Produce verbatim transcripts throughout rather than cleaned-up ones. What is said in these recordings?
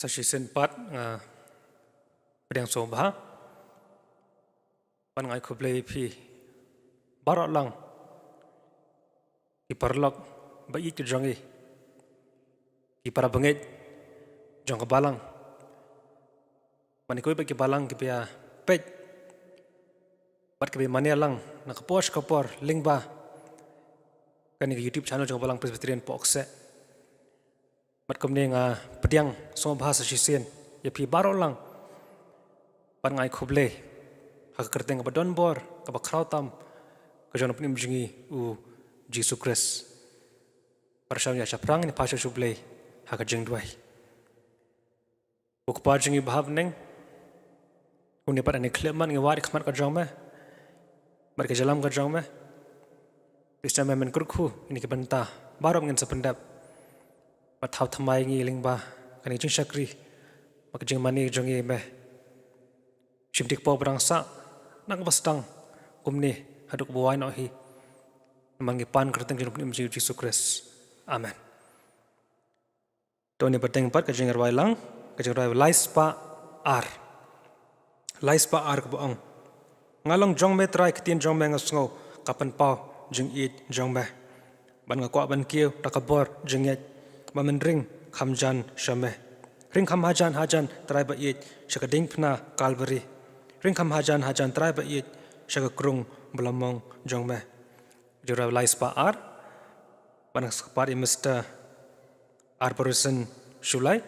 Sa shisien pat nga pdiang sngewbha ban ai khublei ïa phi baroh lang, ki paralok ba ïeit ki jong ngi, ki para bangeit jong ka balang, bad kiwei pat ki balang kiba ïa peit bad kiba ïa mane lang na ka por sha ka por lyngba kane ka YouTube channel jong ka Balang Presbyterian Pohkseh. Bad kumne nga pdiang sngewbha sa shisien ïa phi baroh lang, bad nga ai khublei ha ka kyrteng kaba donbor, kaba khraw tam ka jong u Nongpynim jong ngi u Jisu Khrist. Bad sha ïa shaphrang ngin ïa phai sha u Blei ha ka jingduwai. Ko Kpa jong ngi ba ha bneng, kumne pat ha kane ka khyllipmat ngi wad ïa ka khmat ka jong me bad ka jingïalam ka jong me. Phi sngewbha men kyrkhu ïa kine ki bynta baroh ba ngin sa pyndep, bad thaw thymmai ïa ngi lyngba kane ka jingshakri bad ka jingmane jong ngi ïa me. Shim tik por ba dang sah, na kaba sdang, kumne haduh kaba wai noh hi. Namar ngi pan ha ka kyrteng jong u Nongpynim jong ngi u Jisu Khrist. Amen. To ngin ïa bteng pat ka jingrwai lang, ka jingrwai lai spah ar. Lai spah ar kaba ong: Nga long jong me Trai, ktien jong me nga sngew, ka pynpaw jingïeit jong me. Bad nga kwah ban kiew da ka bor jingngeit, ba men ring kham jan sha me. Ring kham hajan hajan Trai ba ïeit sha ka diengphna Kalbari. Ring kham hajan hajan Trai ba ïeit sha ka krung ba la mong jong me. Jingrwai lai spah ar, bad nga sa kyrpad ïa Mister Arborison Shullai,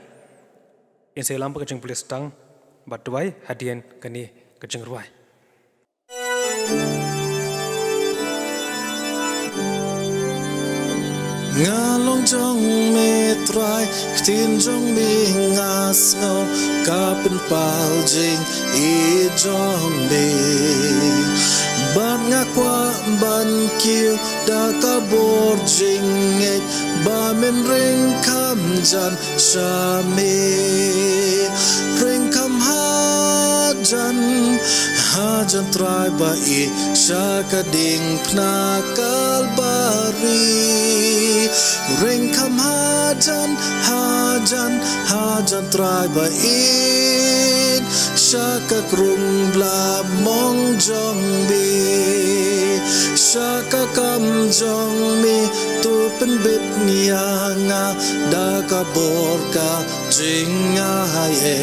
in sa ïalam pat ka jingpule stang bad duwai hadien kane ka jingrwai. Nga long jong me Trai, ktien jong me nga sngew, ka pynpaw jingïeit jong me. Bad nga kwah ban kiew da ka bor jingngeit, ba men ring kham jan sha me. Ring kham hajan hajan Trai ba ïeit sha ka diengphna Kalbari. Ring kham hajan hajan hajan Trai ba ïeit sha ka krung ba la mong jong me. Sha ka kam jong me to pynbit ïa nga da ka bor ka jingaiei.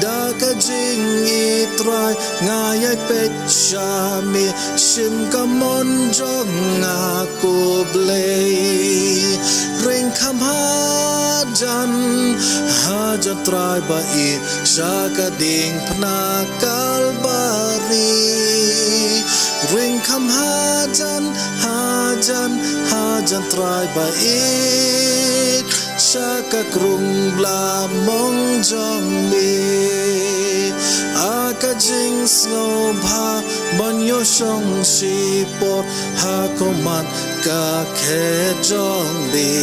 Da ka jingïeit Trai nga ïai peit sha me, shim ka mon jong nga ko Blei. Ring kham hajan hajan Trai ba ïeit sha ka diengphna Kalbari. Ring kham hajan hajan hajan Trai ba ïeit sha ka krung ba la mong jong me. Ha ka jingsngewbha ban ïoh shong shipor ha khmat ka khet jong me.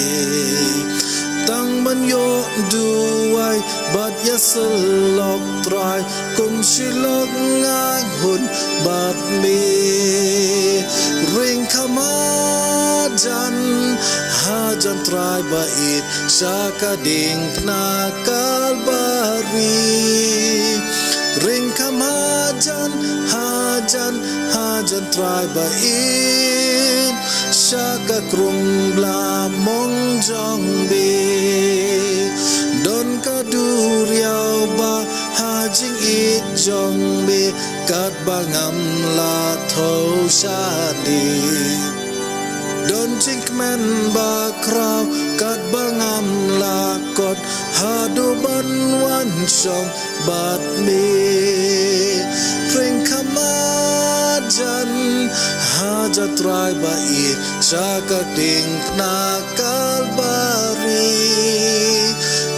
Tang ban ïoh duwai bad ïasyllok Trai, kum shilok nga hun bad me. Ring kham hajan hajan Trai ba ïeit sha ka diengphna Kalbari. Ring kham hajan hajan hajan Trai ba ïeit sha ka krung ba la mong jong me. Don ka duriaw ba ha jingïeit jong me, katba ngam lah thew shane. Don jingkmen bakhraw katba ngam lah kot, haduh ban wan shong bad me. Ring kham hajan hajan Trai ba ïeit sha ka diengphna Kalbari.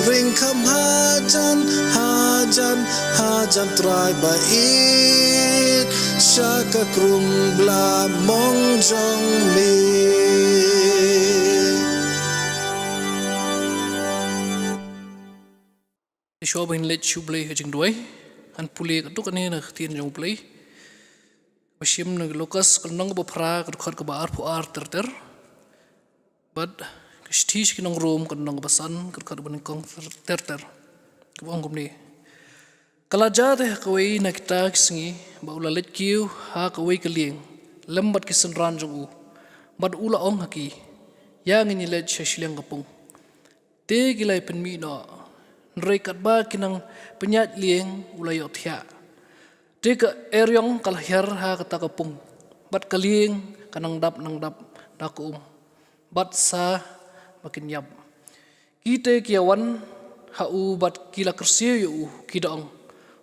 Ring kham hajan hajan hajan Trai ba ïeit sha ka krung ba la mong jong me. Shuwa ba ngin leit sha u Blei ha jingduwai, ngan pule katto katne na ka ktien jong u Blei ba shim na ka Lukas ka lynnong kaba phra, ka dkhot kaba arphew ar ter ter. Bad Ka shithi sha ki nong Rom, ka lynnong ba san, ka dkhot ba nyngkong ter ter. Kaba ong kumne. Ka la jia te ha kawei na kita ki sngi, ba u la leit kiew ha kawei ka lieng lem bad ki synran jong u. Bad u la ong ha ki, ïa ngin ïaleit sha shiliang ka pung. Te ki la ïapynmih noh, hynrei katba ki nang pynïaid lieng u la ïohthiah. Te ka eriong ka la hiar ha kata ka pung, bad ka lieng ka nang dap nang dap da ka um, bad sa ba kin ïap. Ki te ki ïawan ha u bad ki la kyrsiew ïa u, ki da ong,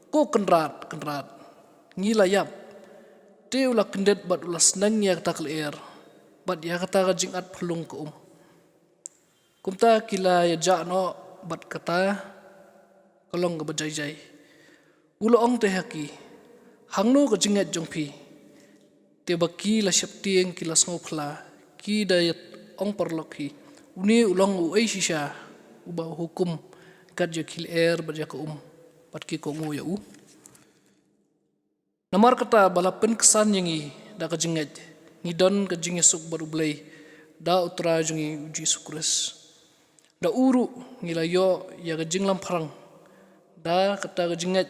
ko Kynrad, Kynrad, ngi la ïap. Te u la kyndit bad u la sneng ïa kata ka lyer, bad ïa kata ka jingat phyllung ka um. Kumta ki la ïa jah noh bad kata ka long kaba jai jai. U la ong te ha ki, hangno ka jingngeit jong phi? Te ba ki la sheptieng, ki la sngew phylla, ki da ïa ong paralok hi, une u long uei shisha uba u hukum kat ïa ki lyer bad ïa ka um, bad ki kohnguh ïa u? Namar kata ba la pynksan ïa ngi da ka jingngeit, ngi don ka jingïasuk bad U Blei da U Trai jong ngi U Jisu Khrist. Da u ruh ngi la ïoh ïa ka jinglamphrang da kata ka jingngeit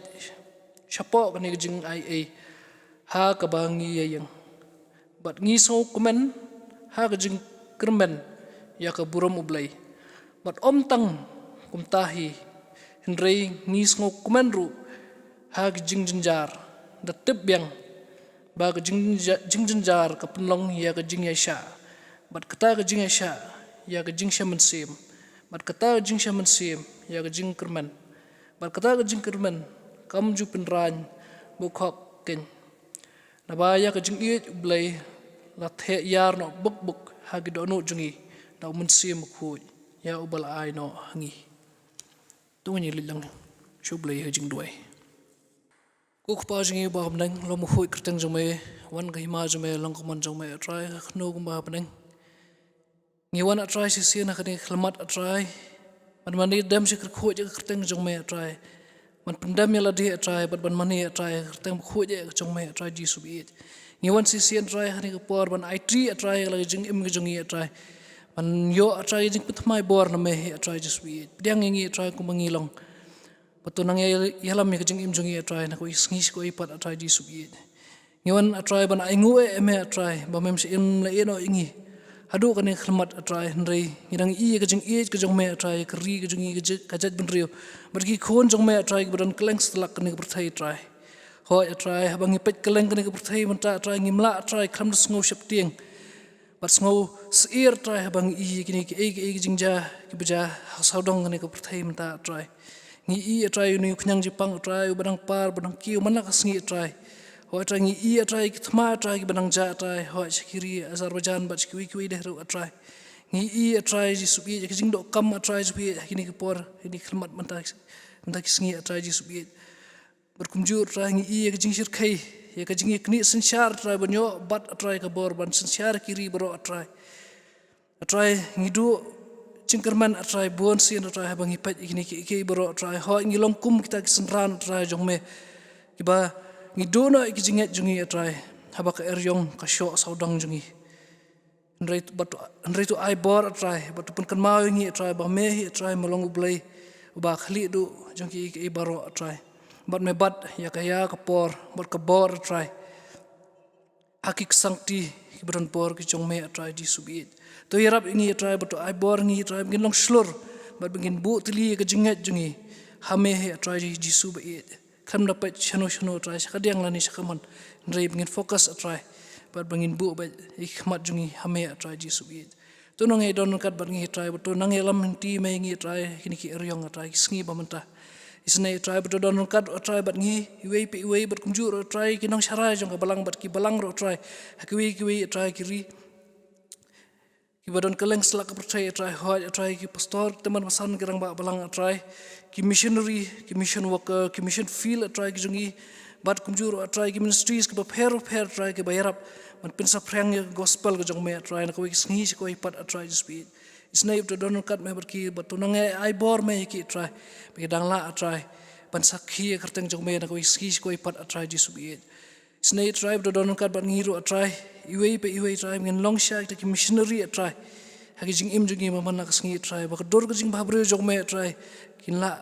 shapoh kane ka jingaiei ha kaba ngi ïeng. Bad ngi sngewkmen ha ka jingkyrmen ïa ka burom U Blei. Bad ym tang kumta hi, hynrei ngi sngewkmen ruh ha ka jingjynjar, da tip biang ba ka jingjynja-, jingjynjar ka pynlong ïa ka jingïaishah, bad kata ka jingïaishah ïa ka jingshah mynsiem, bad kata ka jingshah mynsiem ïa ka jingkyrmen, bad kata ka jingkyrmen kam ju pynraiñ bad khop keiñ. Naba ïa ka jingïeit U Blei la theh ïar noh buk buk ha ki dohnud jong ngi da U Mynsiem Bakhuid, ïa uba la ai noh ha ngi. To ngin ïa leit lang sha U Blei ha jingduwai. Ko Kpa jong ngi uba ha bneng, long bakhuid kyrteng jong me, wan ka hima jong me, long ka mon jong me, A Trai, ha khyndew kumba ha bneng. Ngi wan, A Trai, shisien ha kane ka khyllipmat, A Trai, ban mane dem shi kyrkhuid ïa ka kyrteng jong me, A Trai, ban pyndem ïa lade, A Trai, bad ban mane, A Trai, ka kyrteng bakhuid ïa ka jong me, A Trai Jisu baieit. Ngi wan shisien, A Trai, ha kane ka por ban aiti, A Trai, ïa la ka jingim ka jong ngi, A Trai, ban ïoh, A Trai, ka jingpynthymmai bor na me hi, A Trai Jisu baieit. Pdiang ïa ngi, A Trai, kumba ngi long. Bad to nang ïa-, ïalam ïa ka jingim jong ngi, A Trai, na kawei ka sngi sha kawei pat, A Trai Jisu baieit. Ngi wan, A Trai, ban ainguh ïa me, A Trai, ba mem shym la ïehnoh ïa ngi haduh kane ka khyllipmat, A Trai, hynrei ngi dang ïohi ïa ka jingïeit ka jong me, A Trai, ka ri ka jong ngi, ka jait, ka jaitbynriew, bad ki khun jong me, A Trai, kiba don kylleng satlak kane ka pyrthei, A Trai. Hooid, A Trai, haba ngi peit kylleng kane ka pyrthei mynta, A Trai, ngim lah, A Trai, khlem da sngew sheptieng bad sngew syier, A Trai, haba ngi ïohi ïa kine kiei kiei ki jingjia kiba jia ha sawdong kane ka pyrthei mynta, A Trai. Ngi ïohi, A Trai, une u khñiang jingpang, A Trai, uba dang par, uba dang kiew man la ka sngi, A Trai. Hooid, A Trai, ngi ïohi, A Trai, ki thma, A Trai, kiba dang jah, A Trai, hooid, sha ki ri Azerbaijan bad sha kiwei kiwei de ruh, A Trai. Ngi ïohi, A Trai Jisu baieit, ïa ka jingdohkam, A Trai Jisu baieit, ha kine ki por, ha kine ki khyllipmat mynta, mynta ki sngi, A Trai Jisu baieit. Bad kumjuh, A Trai, ngi ïohi ïa ka jingshyrkhei, ïa ka jingïaknieh synshar, A Trai, ban ïoh bat, A Trai, ka bor ban synshar ki ri baroh, A Trai. A Trai, ngi duh jingkyrmen, A Trai, bun sien, A Trai, haba ngi peit ïa kine kiei kiei baroh, A Trai. Hooid, ngi long kum kita ki synran, A Trai, jong me, kiba ngi duh noh ïa ka jingngeit jong ngi, A Trai, haba ka eriong ka shoh sawdong jong ngi. Hynrei bad to, hynrei to ai bor, A Trai, bad to pynkynmaw ïa ngi, A Trai, ba me hi, A Trai, me long U Blei uba khlieh duh jong kiei kiei baroh, A Trai. Bad me bat ïa ka, ïa ka por bad ka bor, A Trai, ha ki ksangti kiba don bor ki jong me, A Trai Jisu baieit. To ïarap ïa ngi, A Trai, bad to ai bor ïa ngi, A Trai, ba ngin long shlur bad ba ngin buh tylli ïa ka jingngeit jong ngi ha me hi, A Trai Jisu baieit. Khlem da peit shano shano, A Trai, sha ka diang lane sha ka mon, hynrei ba ngin focus, A Trai, bad ba ngin buh beit ïa ki khmat jong ngi ha me, A Trai Jisu baieit. To nang ïa don ryngkat bad ngi, A Trai, bad to nang ïalam lynti me ïa ngi, A Trai, ha kine ki eriong, A Trai, ki sngi ba mynta. Isynei, A Trai, bad to don ryngkat, A Trai, bad ngi iwei pa iwei, bad kumjuh ruh, A Trai, ki nongsharai jong ka balang bad ki balang ruh, A Trai, ha kiwei kiwei, A Trai, ki ri kiba don kylleng satlak ka pyrthei, A Trai. Hooid, A Trai, ki pastor, ki tymmen basan, ki rangbah balang, A Trai, ki missionary, ki mission worker, ki mission field, A Trai, ki jong ngi, bad kumjuh ruh, A Trai, ki ministries kiba pher pher, A Trai, kiba ïarap ban pynsaphriang ïa ka gospel ka jong me, A Trai, na kawei ka sngi sha kawei pat, A Trai Jisu baieit. Isynei bad to don ryngkat me bad ki, bad to nang ïa ai bor me ïa ki, A Trai, ba ki dang lah, A Trai, ban sakhi ïa ka kyrteng jong me na kawei ka sngi sha kawei pat, A Trai Jisu baieit. Isynei, A Trai, bad to don ryngkat bad ngi ruh, A Trai, iwei pa iwei, A Trai, ba ngin long shisha kita ki missionary, A Trai, ha ki jingim jong ngi mynta ka sngi, A Trai, ba ka dur ka jingbhabriew jong me, A Trai, kin lah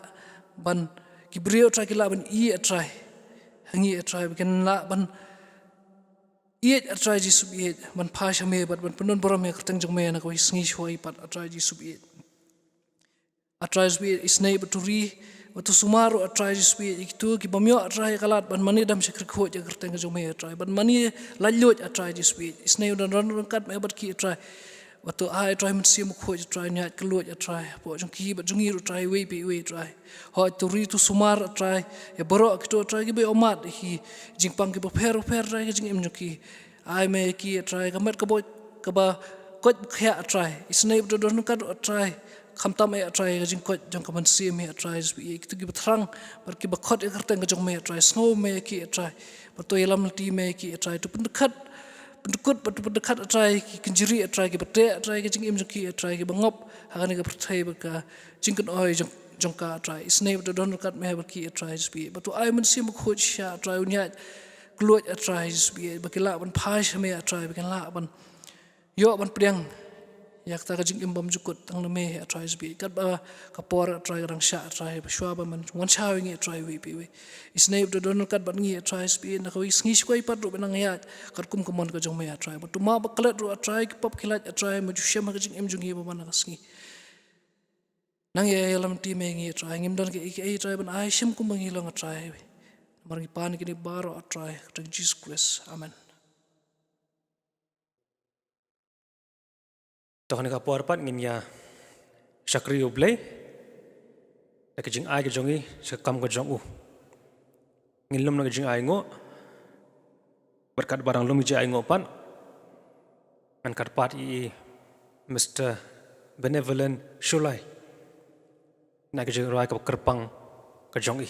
ban, ki briew, A Trai, kin lah ban ïeit, A Trai, ha ngi, A Trai, ba kin lah ban ïeit, A Trai Jisu baieit, ban phai sha me bad ban pyndon burom ïa ka kyrteng jong me na kawei ka sngi shuwa pat, A Trai Jisu baieit. A Trai Jisu baieit, isynei bad to ri bad to sumar ruh, A Trai Jisu baieit, ïa kito ki bym ïoh, A Trai, ka lad ban mane dam shakri khuid ïa ka kyrteng jong me, A Trai, ban mane laitluid, A Trai Jisu baieit. Isynei u don ryngkat me bad ki, A Trai, bad to ai, A Trai, Mynsiem Bakhuid, A Trai, ñiad kylluid, A Trai, hapoh jong ki bad jong ngi ruh, A Trai, iwei pa iwei, A Trai. Hooid, to ri to sumar, A Trai, ïa baroh kito, A Trai, kiba ïohmad ïa ki jingpang kiba pher pher, A Trai, ha ka jingim jong ki. Ai me ïa ki, A Trai, ka met ka bor kaba koit ba khiah, A Trai. Isynei bad to don ryngkat ruh, A Trai, khamtam eh, A Trai, ka jingkoit jong ka mynsiem hi, A Trai Jisu baieit, kito kiba thrang bad kiba khot ïa ka kyrteng ka jong me, A Trai, sngew me ïa ki, A Trai, bad to ïalam lynti me ïa ki, A Trai, to pyndkhat, pyndkut bad to pyndkhat, A Trai, ki kynjri, A Trai, kiba teh, A Trai, ka jingim jong ki, A Trai, kiba ngop ha kane ka pyrthei bad ka jingkynoi jong, jong ka, A Trai. Isynei bad to don ryngkat me bad ki, A Trai Jisu baieit, bad to ai Mynsiem Bakhuid shisha, A Trai, un ñiad kylluid, A Trai Jisu baieit, ba kin lah ban phai sha me, A Trai, ba kin lah ban ïoh ban pdiang ïa kata ka jingim bymjukut tang na me, A Trai Jisu baieit. Katba ka por, A Trai, ka dang shah, A Trai, ba shuwa ba men wan shaw ïa ngi, A Trai, iwei pa iwei. Isynei bad to don ryngkat bad ngi, A Trai Jisu baieit, na kawei ka sngi shuwa pat ruh ba nang ïaid katkum ka mon ka jong me, A Trai, bad to map ba klet ruh, A Trai, ki pop ki lait, A Trai, ba ju shem ha ka jingim jong ngi mynta ka sngi. Nang ïa, ïalam lynti me ïa ngi, A Trai, ngim don kiei kiei, A Trai, ban ai shim kumba ngi long, A Trai. Namar ngi pan kine baroh, A Trai, ha ka kyrteng Jisu Khrist. Amen. To ha kane ka por pat ngin ïa shakri U Blei da ka jingai ka jong ngi sha ka kam ka jong u. Ngin lum na ka jingainguh, bad katba dang lum ka jingainguh pat, ngan kyrpad ïa i Mister Benevolent Shullai na ka jingrwai kaba kyrpang ka jong i.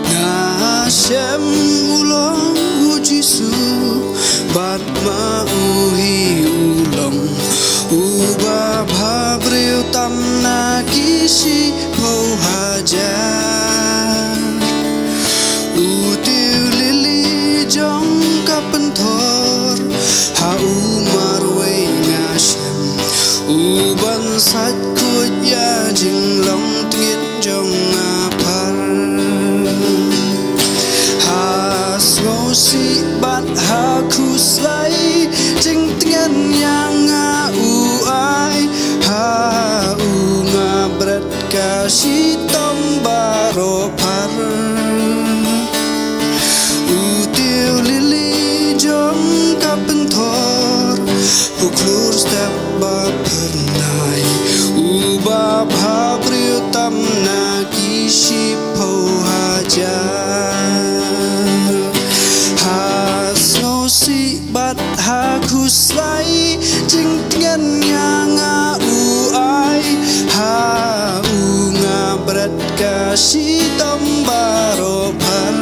Nga shem u long u Jisu, bad ma u hi u long uba bhabriew tam na ki shiphew hajar. U tiew lili jong ka pynthor, ha u marwei nga shem, u ban sait khuid ïa jinglong tngit jong nga phar. Ha sngewsih bad ha khuslai, jingtngen ïa nga u ai, ha u nga bret ka shitom baroh phar. U tiew lili jong ka pynthor, u khlur step ba phyrnai, uba bhabriew tam na ki shiphew hajar. Ha sngewsih bad ha khuslai, jingtngen ïa nga u ai, ha u nga bret ka shitom baroh phar.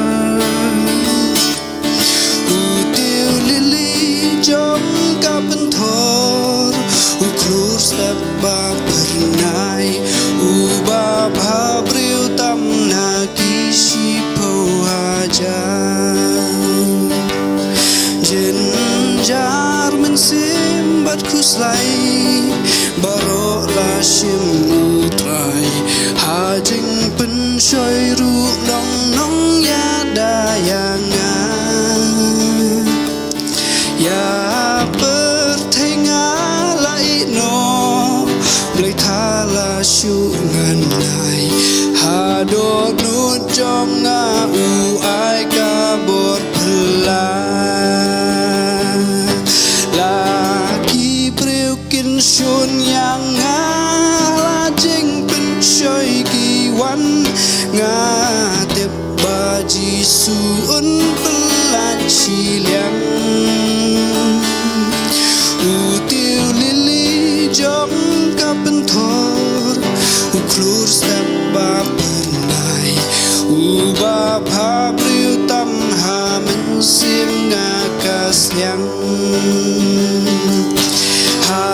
U tiew lili jong ka pynthor, u khlur step ba phyrnai, uba bhabriew tam na ki shiphew hajar. Jynjar mynsiem bad khuslai, baroh la shim u Trai, ha jingpynshoi ruh long nongïada ïa nga. Ïa pyrthei nga la ïeh noh, Blei thala shuh ngan ai, ha dohnud jong nga u ai ka bor phylla. La ki briew kin shun ïa nga, la jingpynshoi ki wan, nga tip ba Jisu un pyllait shiliang. U tiew lili jong ka pynthor, u khlur step ba phyrnai, uba bhabriew tam ha mynsiem nga ka sliang. Ha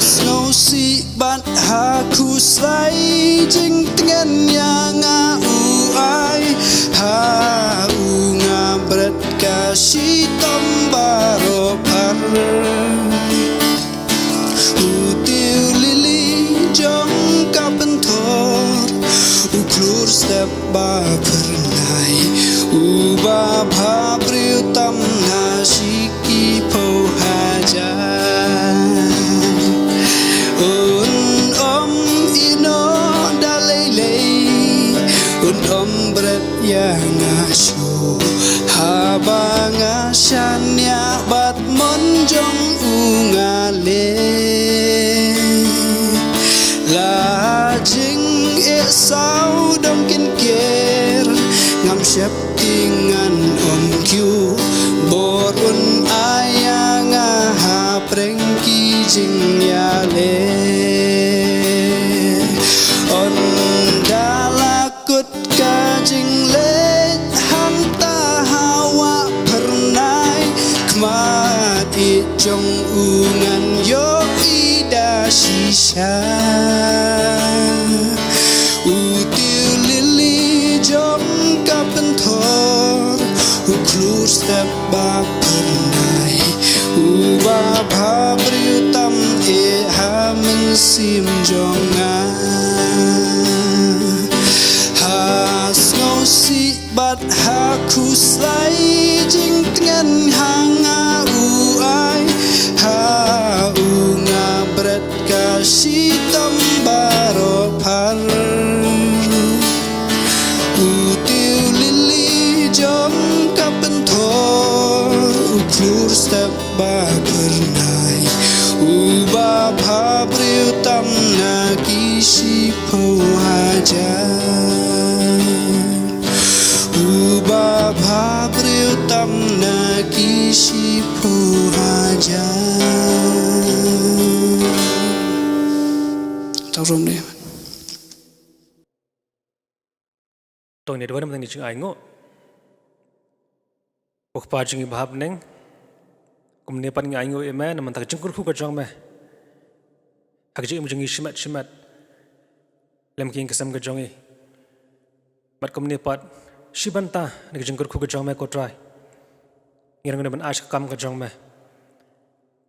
sngewsih bad ha khuslai, jingtngen ïa nga u ai, ha shitom baroh phar. U tiew lili jong ka pynthor, u khlur step ba phyrnai, uba bhabriew tam na shi ki phew hajar. Un ym ïehnoh da lei lei, un ym bret ïa nga shuh, haba nga shaniah bad mon jong u nga leh. La jingïasaw dang kin ker, ngam sheptieng ngan ym kiew, bor un ai ïa nga hapdeng ki jingïaleh. Ynda la kut ka jingleit hangta ha wah phyrnai, khmat ïeit jong u ngan ïohi da shisha. U tiew lili jong ka pynthor, u khlur step ba phyrnai, uba bhabriew tam eh ha mynsiem jong nga. Ha sngewsih bad ha khuslai, jingtngen ha nga u ai, ha u nga bret ka shitom baroh phar. U tiew lili jong ka pynthor, u khlur step ba phyrnai, uba bhabriew tam na ki shiphew hajar. Uba bhabriew tam na ki shiphew hajar. Tang rum ne. To ngin ïa duwai namar ka jingainguh. Ko Kpa jong ngi ba ha bneng, kumne pat ngi ainguh ïa me namar ka jingkyrkhu ka jong me ha ka jingim jong ngi shimet shimet lem ki ïing ki sem ka jong ngi. Bad kumne pat shi bynta na ka jingkyrkhu ka jong me, ko Trai, ngi ruh ngi dei ban ai sha ka kam ka jong me.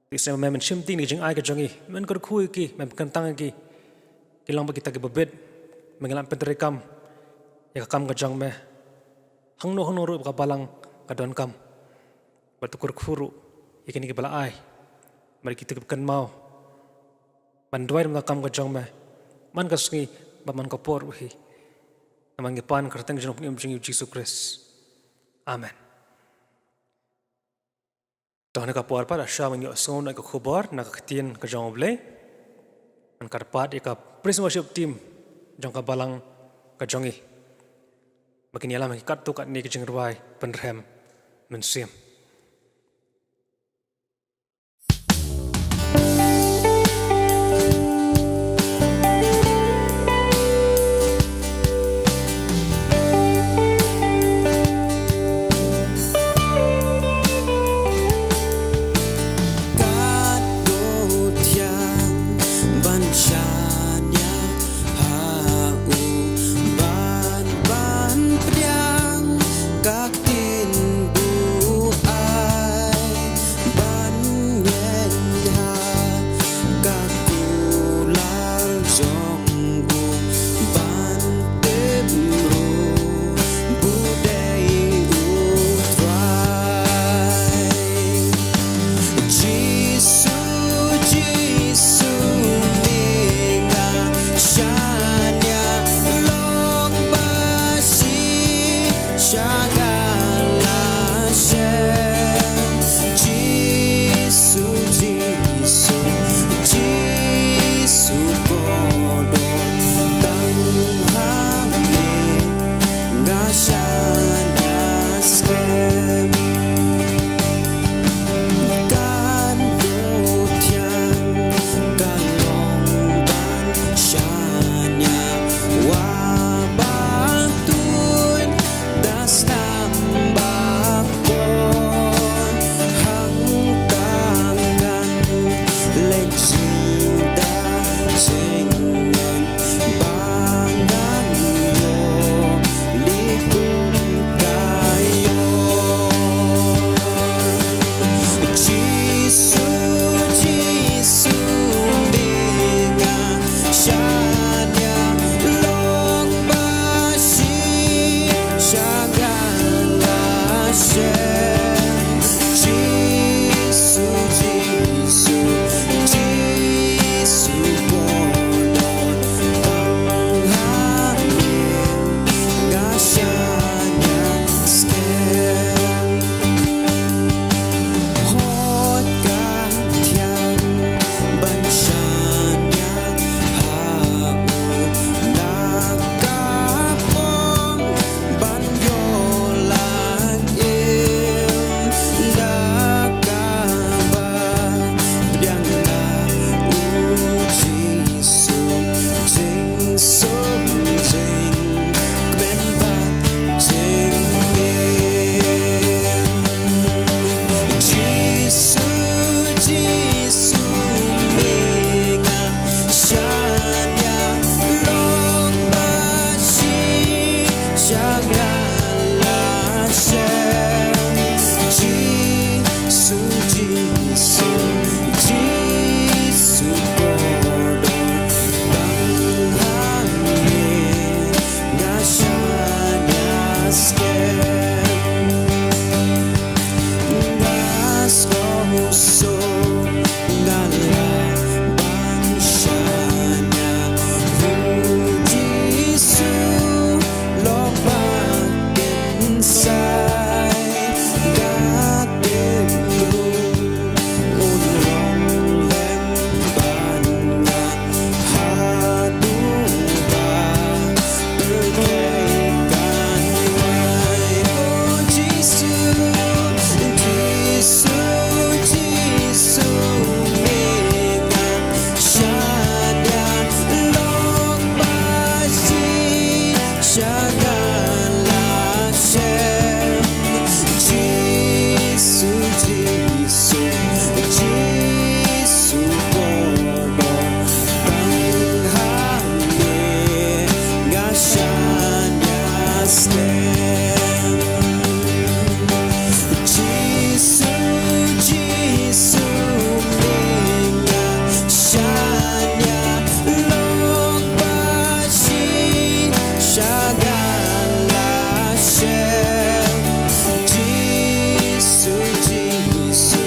Te sngewbha me men shim ïa kine ki jingai ka jong ngi, men kyrkhu ïa ki, men pynkyntang ïa ki. Ki long bad kita kiba bit, men ngi lah ban pyntreikam ïa ka kam ka jong me. Hangno hangno ruh ba ka balang ka donkam, bad to kyrkhu ruh ïa kine kiba la ai, bad kita kiba kynmaw ban duwai namar ka kam ka jong me man ka sngi bad man ka por ruh hi. Namar ngi pan ha ka kyrteng jong u Nongpynim jong ngi u Jisu Khrist. Amen. To ha kane ka por pat, lada shem, ngin ïohsngew noh ïa ka khubor na ka ktien ka jong U Blei, ban kyrpad ïa ka praise and worship team jong ka balang ka jong ngi, ba kin ïalam ha ki katto katne ki jingrwai pynrhem mynsiem. Katno thiang ban shaniah ha u, ban, ban pdiang ka ktien buh Jisu, Jisu, me nga shaniah, long ba shi sha ka la shem. Jisu, Jisu,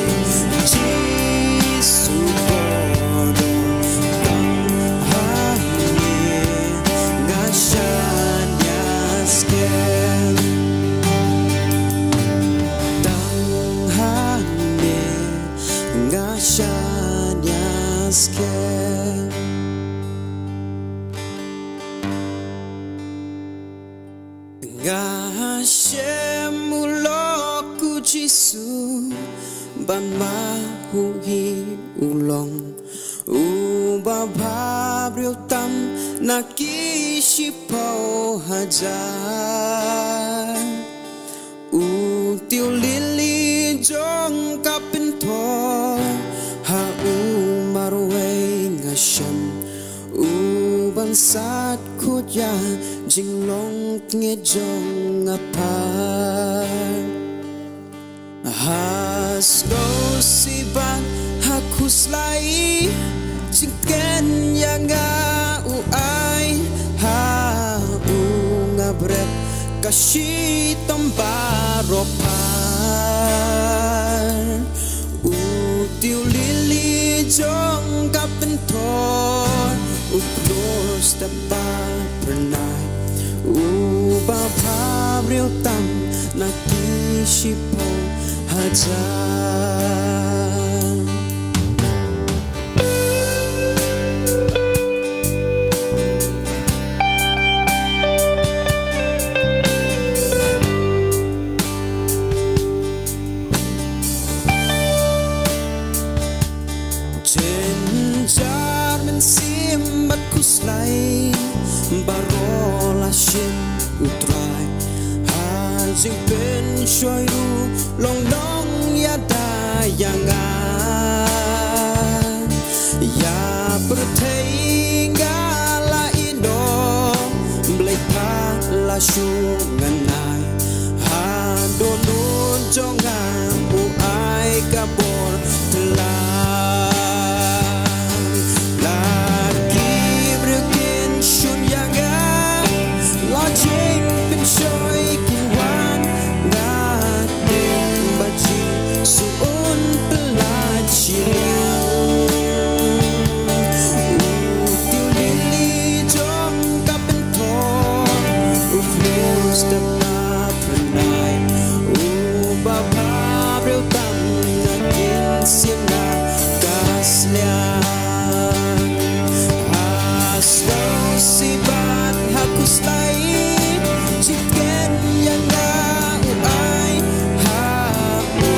Jisu, ko don tang hangne nga shaniah skhem. Tang hangne nga shaniah skhem. Nga shem u lok u Jisu, ban ma u hi u long uba bhabriew tam na ki shiphew hajar. U tiew lili jong ka pynthor ha u marwei nga shem, u ban sat khuid ïa ka jinglong tnge jong nga pat. Ha sngewsih bad ha khuslai, jingkren ïa nga u ai ha u, nga bret ka shitom baroh pher. U tiew lili jong ka pynthor, u khlur step ba phyrnai, uba bhabriew tam na ki shiphew hajar. Jynjar mynsiem bad khuslai baroh la shim u Trai. Ha jingpynshoi ruh long long ïada ïa nga. Ïa pyrthei nga la ïehnoh, Blei pha la shu ngan ai. Ha dohnud jong nga u ai ka bor tlang. La ki briew kin shun ïa nga, la jingpynshoi kin wan. Nga tip ba Jisu un pyllait shiliang. U tiew lili jong ka pynthor, u khlur step ba phyrnai, uba bhabriew tam na kin siang na ka sliang. Ha sngewsih bad ha khuslai, jingkren ïa nga u ai ha u,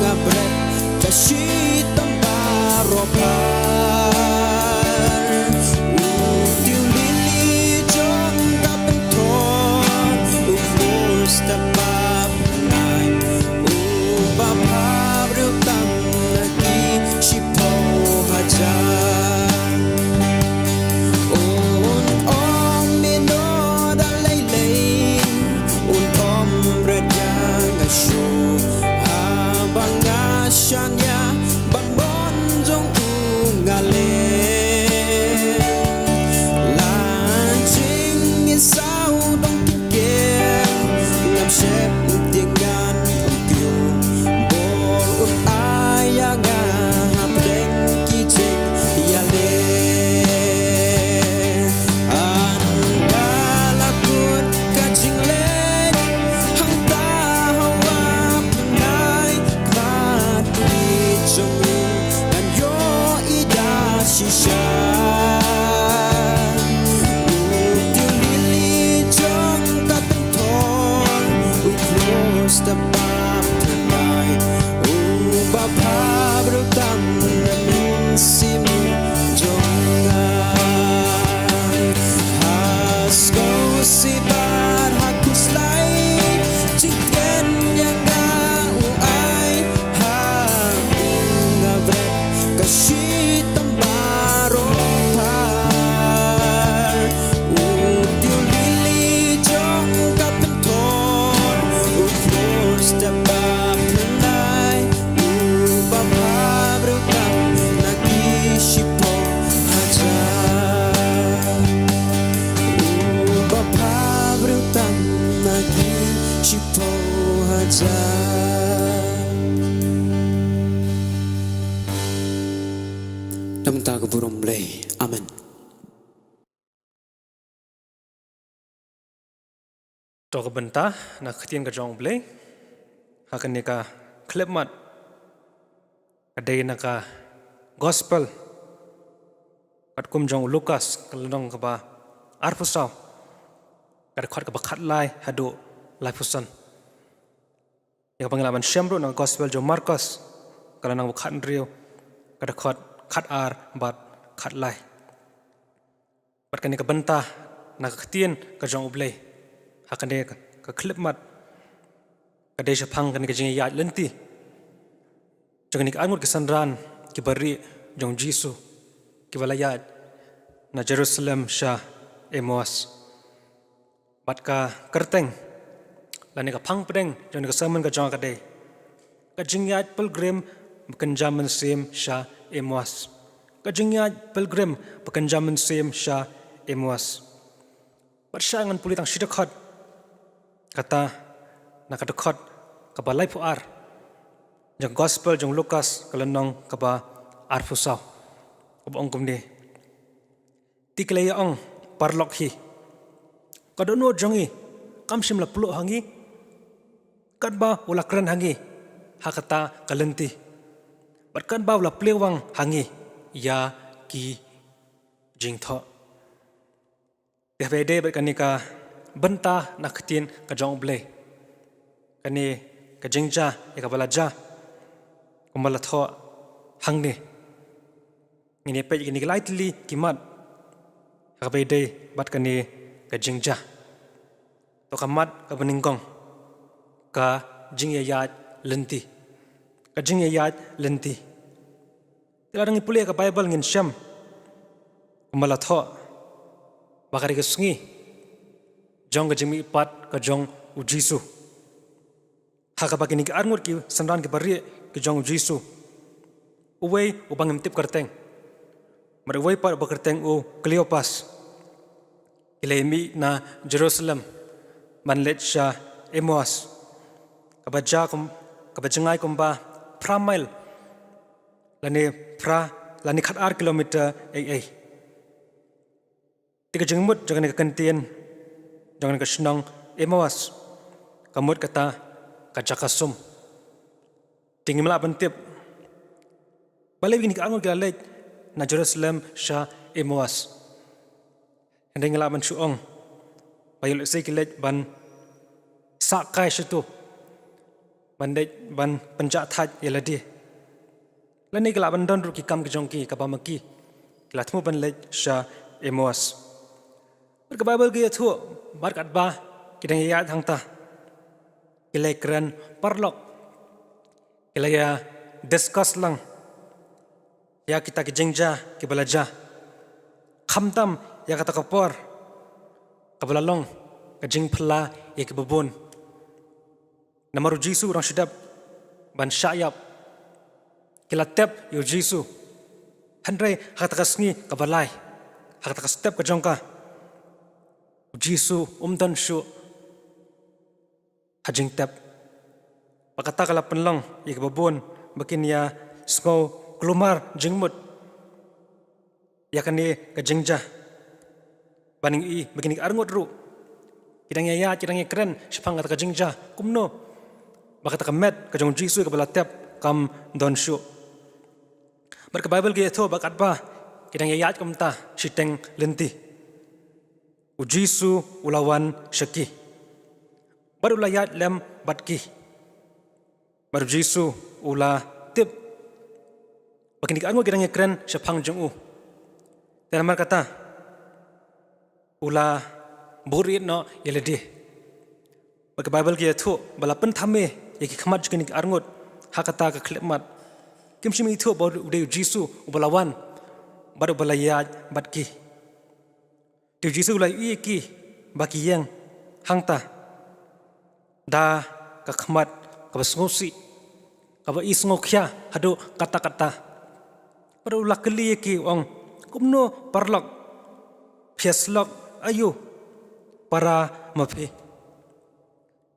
nga bret ka shitom baroh pher. U tiew lili jong ka pynthor, u khlur step ba phyrnai, uba bhabriew tam na Na bynta ka burom Blei. Amen. To ka bynta na ka ktien ka jong U Blei ha kane ka khyllipmat ka dei na ka gospel katkum jong u Lukas ka lynnong kaba arphew saw, ka dkhot kaba khatlai haduh laiphew san. Ïa kaba ngi lah ban shem ruh na ka gospel jong u Markos ka lynnong ba khathynriew, ka dkhot khatar bad khatlai. Bad kane ka bynta na ka ktien ka jong U Blei ha kane ka, ka khyllipmat ka dei shaphang kane ka jingïaid lynti jong kine ki arngut ki synran kiba rieh jong U Jisu, kiba la ïaid na Jerusalem sha Emmaus. Bad ka kyrteng lane ka phang pdeng jong kane ka sermon ka jong nga ka dei: Ka jingïaid pilgrim ba kynja mynsiem sha Emmaus. Ka jingïaid pilgrim ba kynja mynsiem sha Emmaus. Bad shah ngan pule tang shi dkhot, kata na ka dkhot kaba laiphew ar jong ka gospel jong u Lukas ka lynnong kaba arphew saw, kaba ong kumne: Te ki la ïa ong, paralok hi, ka dohnud jong ngi kam shym la pluh ha ngi katba u la kren ha ngi ha kata ka lynti, bad katba u la plie wang ha ngi ïa ki jingthoh. Te haba ïadei bad kane ka bynta na ka ktien ka jong U Blei, kane ka jingjia ïa kaba la jia kumba la thoh hangne, ngin ïa peit ïa kine ki lai tylli ki mat ha kaba ïadei bad kane ka jingjia. To ka mat kaba nyngkong, ka jingïaid lynti. Ka jingïaid lynti. Te lada ngi pule ïa ka Baibl ngin shem kumba la thoh ba ka dei ka sngi jong ka jingmihpat ka jong U Jisu, ha kaba kine ki arngut ki synran kiba rieh ki jong U Jisu, uwei uba ngim tip kyrteng bad uwei pat uba kyrteng u Kleopas, ki la ïa mih na Jerusalem ban leit sha Emmaus, kaba jia kum, kaba jngai kumba phra mail lane phra lane khatar kilometer ei ei. Te ka jingmut jong kane ka kyntien jong kane ka shnong Emmaus ka mut kata ka jaka sum. Te ngim lah ban tip balei kine ki arngut ki la leit na Jerusalem sha Emmaus. Hynrei ngi lah ban shu ong ba ïoh lehse ki leit ban sah kai shato, ban leit ban pynjah thait ïa lade, lane ki lah ban don ruh ki kam ki jong ki kaba ma ki, ki la thmu ban leit sha Emmaus. Bad ka Baibl ka ïathuh ba katba ki dang ïaid hangta, ki la ïakren paralok, ki la ïa discuss lang ïa kita ki jingjia kiba la jia, khamtam ïa kata ka por kaba la long ka jingphylla ïa kiba bun. Namar U Jisu u dang shu dep ban shah ïap. Ki la tep ïa U Jisu. Hynrei ha kata ka sngi kaba lai, ha kata ka step ka jong ka, U Jisu um don shuh ha jingtep. Bad kata ka la pynlong ïa kiba bun ba kin ïa sngew kulmar jingmut ïa kane ka jingjia. Ba ngin ïohi ba kine ki arngut ruh ki dang ïaid, ki dang ïakren shaphang kata ka jingjia, kumno ba kata ka met ka jong U Jisu kaba la tep kam don shuh. Bad ka Baibl ka ïathuh ba katba ki dang ïaid kumta shiteng lynti, U Jisu u la wan sha ki bad u la ïaid lem bad ki. Bad U Jisu u la tip ba kine ki arngut ki dang ïakren shaphang jong u. Te namar kata u la buhrieh noh ïa lade. Bad ka Baibl ka ïathuh ba la pynthame ïa ki khmat jong kine ki arngut ha kata ka khyllipmat. Kim shym ithuh ba u dei U Jisu uba la wan bad uba la ïaid bad ki. Te U Jisu u la ïohi ïa ki ba ki ïeng hangta da ka khmat kaba sngewsih, kaba i sngewkhia haduh katta katta. Bad u la kylli ïa ki, u ong, kumno paralok, phi ïasyllok aïu para ma phi?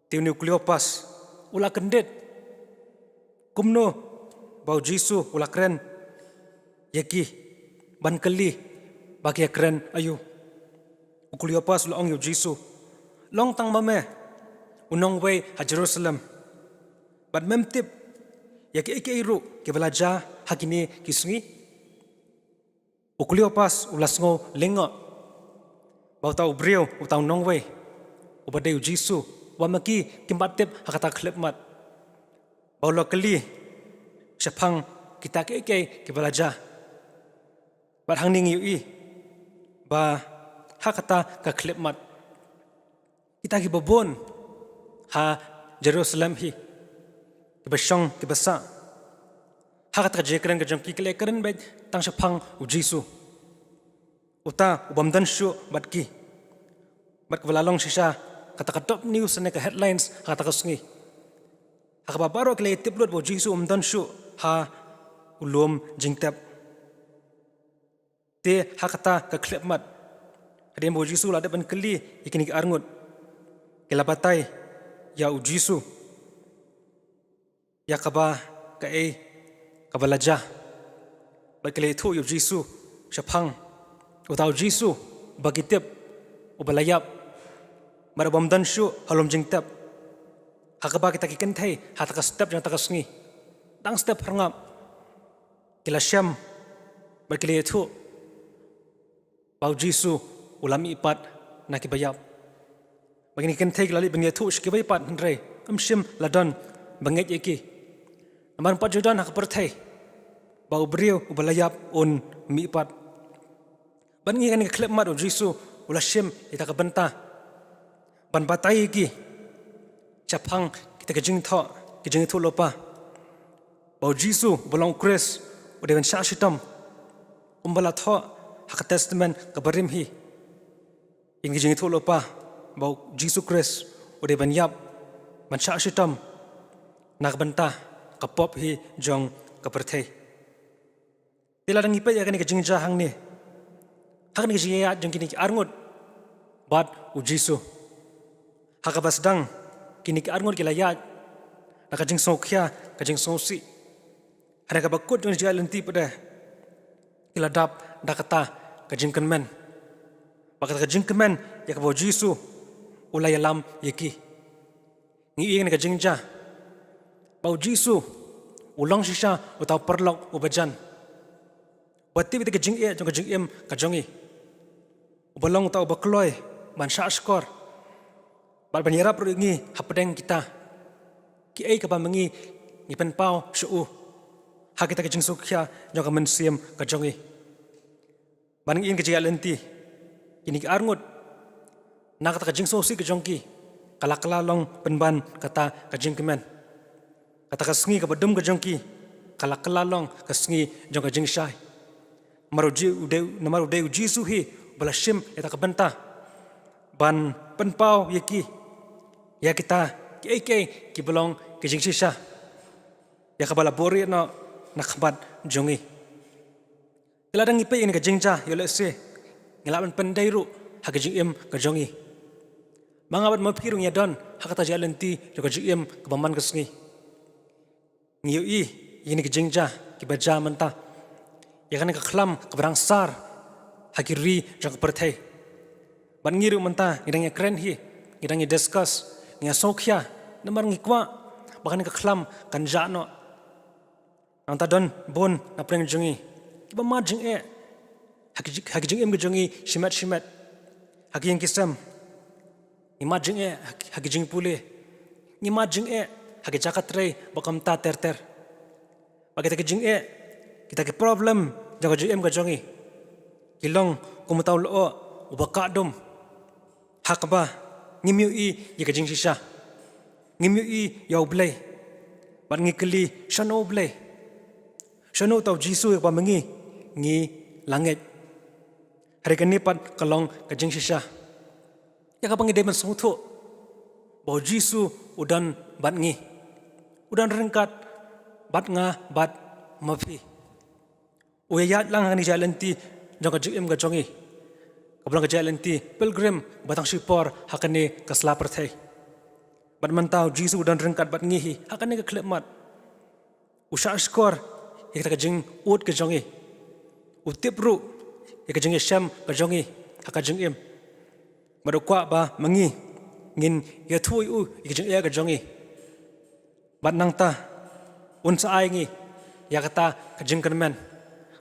Te une u Kleopas u la kyndit kumno ba u Jisu u la kren ïa ki, ban kylli ba ki ïa kren aïu. U Kleopas u la ong ïa u Jisu, "Long tang ma me u nongwei ha Jerusalem, bad mem tip ïa kiei kiei ruh kiba la jia ha kine ki sngi?" U Kleopas u la sngew lyngngoh ba uta u briew, uta u nongwei uba dei u Jisu, uba ma ki kim pat tip ha kata ka khyllipmat, ba u la kylli shaphang kita kiei kiei kiba la jia. Bad hangne ngi ïohi ba ha kata ka khyllipmat, kita kiba bun ha Jerusalem hi, kiba shong kiba sah, ha kata ka jingkren ka jong ki, ki la kren beit tang shaphang u Jisu, uta u bym don shuh bad ki, bad kaba la long shisha kata ka top news ne ka headlines ha kata ka sngi, ha kaba baroh ki la ïatip lut ba u Jisu um don shuh ha u lum jingtep. Te ha kata ka khyllipmat, hadien ba u Jisu u la dep ban kylli ïa kine ki arngut, ki la batai ïa u Jisu ïa kaba, kaei kaba la jia. Bad ki la ïathuh ïa u Jisu shaphang uta u Jisu uba ki tip, uba la ïap, bad uba ym don shuh ha lum jingtep. Ha kaba kita ki kynthei ha kata ka step jong kata ka sngi, dang step phyrngap, ki la shem bad ki la ïathuh ba u Jisu u la mihpat na kiba ïap. Ba kine ki kynthei ki la leit ban ïathuh sha kiwei pat, hynrei ym shym la don ba ngeit ïa ki. Namar ym pat ju don ha ka pyrthei ba u briew uba la ïap un mihpat. Bad ngi, ha kane ka khyllipmat u Jisu u la shim ïa kata ka bynta ban batai ïa ki shaphang kita ki jingthoh, ki jingïathuhlypa ba u Jisu uba long u Khrist u dei ban shah shitom, kumba la thoh ha ka Testament kaba rim hi. Ïa ki jingïathuhlypa ba u Jisu Khrist u dei ban ïap, ban shah shitom na ka bynta ka pop hi jong ka pyrthei. Te lada ngi peit ïa kane ka jingjia hangne, ha kane ka jingïaid jong kine ki arngut bad u Jisu, ha kaba sdang kine ki arngut ki la ïaid na ka jingsngewkhia, ka jingsngewsih. Hynrei ha kaba kut jong ka jingïaid lynti pat de, ki la dap da kata ka jingkyrmen, ba kata ka jingkyrmen ïa kaba u Jisu u la ïalam ïa ki. Ngi ïohi ha kane ka jingjia ba u Jisu u long shisha uta u paralok uba jan, uba tip ïa ka jingeh jong ka jingim ka jong ngi, uba long uta uba kloi ban shah shkor bad ban ïarap ruh ïa ngi hapdeng kita kiei kaba ma ngi ngi pynpaw sha u ha kita ki jingsngewkhia jong ka mynsiem ka jong ngi. Bad ngi ïohi ha ka jingïaid lynti, kine ki arngut, na kata ka jingsngewsih ka jong ki, ka la kylla long pynban kata ka jingkmen. Kata ka sngi kaba dum ka jong ki ka la kylla long ka sngi jong ka jingshai. Namar u Ji-, u dei, namar u dei u Jisu hi uba la shim ïa kata ka bynta ban pynpaw ïa ki ïa kita kiei kiei kiba long ki jingshisha, ïa kaba la buhrieh noh na khmat jong ngi. Te lada ngi peit ïa kane ka jingjia, ïoh lehse ngi lah ban pyndei ruh ha ka jingim ka jong ngi. Ma nga bad ma phi ruh ngi ïadon ha kata ka jingïaid lynti jong ka jingim kaba man ka sngi. Ngi ïohi ïa kine ki jingjia kiba jia mynta, ïa kane ka khlam kaba dang sar ha ki ri jong ka pyrthei. Bad ngi ruh mynta ngi dang ïakren hi, ngi dang ïa discuss, ngi ïa sngewkhia, namar ngi kwah ba kane ka khlam kan jah noh. Nangta don bun na pdeng jong ngi kiba mad jingeh ha ki ji-, ha ki jingim ka jong ngi shimet shimet, ha ki ïing ki sem. Ngi mad jingeh ha ki, ha ki jingpule. Ngi mad jingeh ha ki jaka trei ba kumta ter ter. Ba kita ki jingeh, kita ki problem jong ka jingim ka jong ngi, ki long kum uta u lyoh uba kah dum, ha kaba ngim ïohi ïa ka jingshisha, ngim ïohi ïa U Blei, bad ngi kylli, shano U Blei? Shano uta u Jisu ïa kaba ma ngi ngi la ngeit? Hynrei kane pat ka long ka jingshisha ïa kaba ngi dei ban sngewthuh, ba u Jisu u don bad ngi, u don ryngkat bad nga bad ma phi. U ïaid lang ha kane ka jingïaid lynti jong ka jingim ka jong ngi, kaba long ka jingïaid lynti pilgrim ba tang shipor ha kane ka sla pyrthei. Bad mynta u Jisu u don ryngkat bad ngi hi ha kane ka khyllipmat. U shahshkor ïa kata ka jingud ka jong ngi. U tip ruh ïa ka jingïashem ka jong ngi ha ka jingim. Bad u kwah ba ma ngi ngin ïathuh ïa u ïa ka jingeh ka jong ngi. Bad nangta un sa ai ngi ïa kata ka jingkyrmen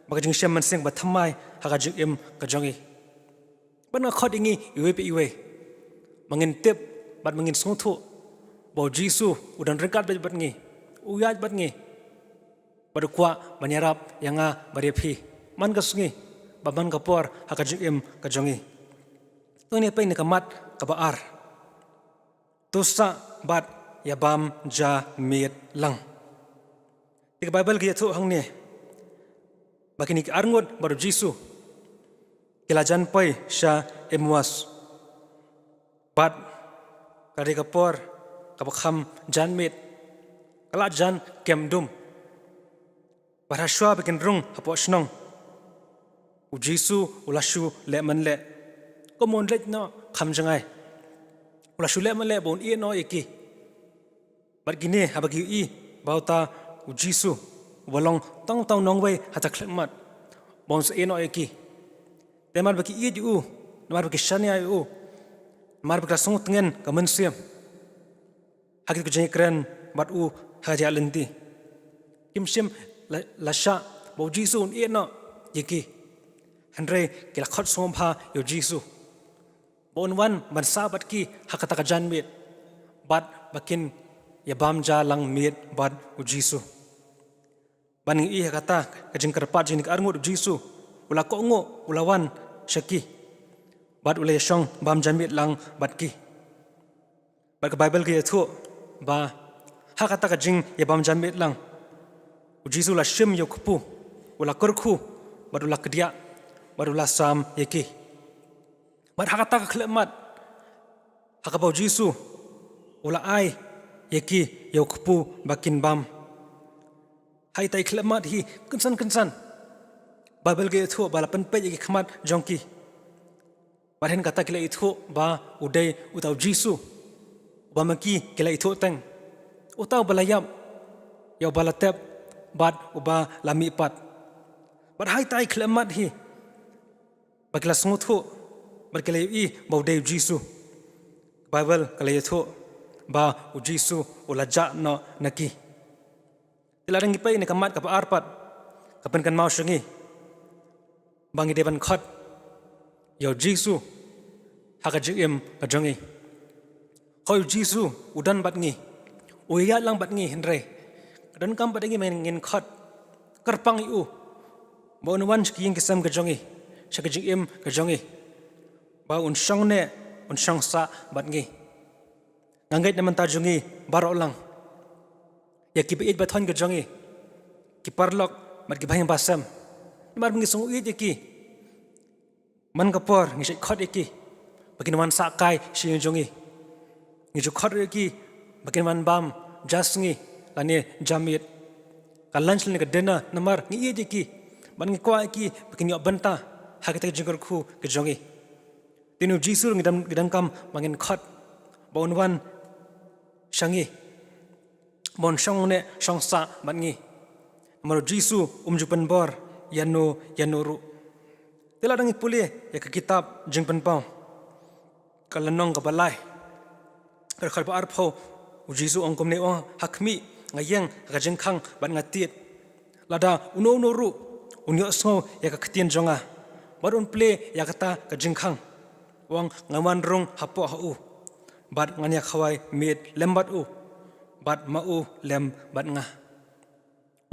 bad ka jingshem mynsiem ba thymmai ha ka jingim ka jong ngi. Bad nga khot ïa ngi iwei pa iwei ba ngin tip bad ba ngin sngewthuh ba u Jisu u don ryngkat bad ngi, u ïaid bad ngi. Bad u kwah ban ïarap ïa nga bad ïa phi man ka sngi bad man ka por ha ka jingim ka jong ngi. To ngin ïa peit na ka mat kaba ar. To sah bad ïabam ja miet lang. Te ka Baibl ka ïathuh hangne ba kine ki arngut bad u Jisu ki la jan poi sha Emmaus. Bad ka dei ka por kaba kham jan miet, ka la jan kem dum. Bad ha shuwa ba kin rung hapoh shnong, u Jisu u la shu leh mynleh kum un leit noh kham jngai. U la shu leh mynleh ba un ïeh noh ïa ki. Bad kine haba ki ïohi ba uta u Jisu uba long tang uta u nongwei ha kata ka khyllipmat ba un sa ïeh noh ïa ki. Te namar ba ki ïeit ïa u, namar ba ki shaniah ïa u, namar ba ki la sngewtngen ka mynsiem ha kito ki jingïakren bad u ha ka jingïaid lynti, kim shym la, la shah ba u Jisu un ïeh noh ïa ki. Hynrei ki la khot sngewbha ïa u Jisu ba un wan ban sah bad ki ha kata ka janmiet bad ba kin ïabam ja lang miet bad u Jisu. Bad ngi ïohi ha kata ka jingkyrpad jong kine ki arngut, u Jisu u la kohnguh, u la wan sha ki bad u la ïashong bam janmiet lang bad ki. Bad ka Baibl ka ïathuh ba ha kata ka jingïabam janmiet lang, u Jisu u la shim ïa u kpu, u la kyrkhu bad u la kdiah bad u la sam ïa ki. Bad ha kata ka khyllipmat ha kaba u Jisu u la ai ïa ki ïa u kpu ba kin bam. Ha ita i khyllipmat hi kynsan kynsan, Baibl ka ïathuh ba la pynpeit ïa ki khmat jong ki. Bad hynrei kata ki la ïathuh ba u dei uta u Jisu uba ma ki ki la ïathuh teng, uta uba la ïap, ïa uba la tep bad uba la mihpat. Bad ha ita i khyllipmat hi ba ki la sngewthuh bad ki la ïohi ba u dei u Jisu, Baibl ka la ïathuh ba u Jisu u la jah noh na ki. Te lada ngi peit na ka mat kaba ar pat, ka pynkynmaw sha ngi ba ngi dei ban khot ïa u Jisu ha ka jingim ka jong ngi. Hooid, u Jisu u don bad ngi, u ïaid lang bad ngi, hynrei ka donkam bad ngi ba ngin khot kyrpang ïa u ba un wan sha ki ïing ki sem ka jong ngi, sha ka jingim ka jong ngi, ba un shong neh, un shong sah bad ngi. Nga ngeit na bynta jong ngi baroh lang, ïa ki ba ïeit ba thoiñ ka jong ngi, ki paralok bad ki bahaïing bahasem, namar ba ngi sngew ïeit ïa ki. Man ka por ngi shait khot ïa ki ba kin wan sah kai sha ïing jong ngi. Ngi ju khot ïa ki ba kin wan bam ja sngi lane ja miet, ka lunch lane ka dinner, namar ngi ïeit ïa ki bad ngi kwah ïa ki ba kin ïoh bynta ha kata ka jingkyrkhu ka jong ngi. Te une u Jisu ngi don, ngi donkam ba ngin khot ba un wan sha ngi, ba un shong neh shong sah bad ngi. Namar u Jisu um ju pynbor ïano ïano ruh. Te lada ngi pule ïa ka kitab Jingpynpaw, ka lynnong kaba lai, ka dkhot ba arphew, u Jisu u ong kumne, u ong, ha khmih nga ïeng ha ka jingkhang bad nga tied. Lada uno uno ruh un ïohsngew ïa ka ktien jong nga bad un plie ïa kata ka jingkhang, u ong, ngan wan rung hapoh ha u bad ngan ïa khawai miet lem bad u bad ma u lem bad nga.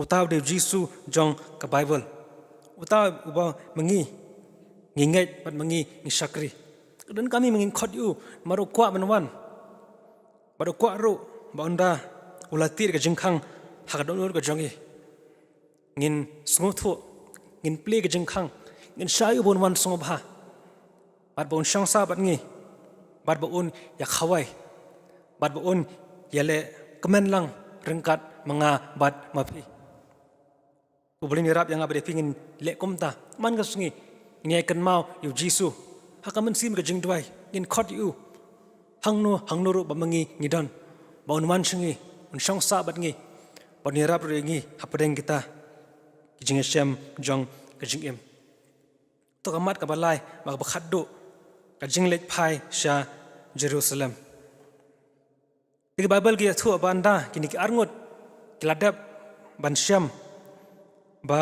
Uta u dei u Jisu jong ka Baibl, uta uba ma ngi ngi ngeit bad ma ngi ngi shakri. Ka donkam hi ba ngin khot ïa u, namar u kwah ban wan bad u kwah ruh ba ynda u la tied ka jingkhang ha ka dohnud ka jong ngi, ngin sngewthuh, ngin plie ka jingkhang, ngin shah ïa u ba un wan sngewbha bad ba un shong sah bad ngi bad ba un ïa khawai bad ba un ïaleh kmen lang ryngkat ma nga bad ma phi. U Blei un ïarap ïa nga bad ïa phi ngin leh kumta man ka sngi, ngin ïai kynmaw ïa u Jisu ha ka mynsiem ka jingduwai, ngin khot ïa u hangno hangno ruh ba ma ngi ngi don. ba un wan sha ngi, un shong sah bad ngi, ba un ïarap ruh ïa ngi hapdeng kita ki jingïashem jong ka jingim. To ka mat kaba lai, ba kaba khatduh, ka jingleit phai sha Jerusalem. Te ka Baibl ka ïathuh ba ynda kine ki arngut ki la dep ban shem ba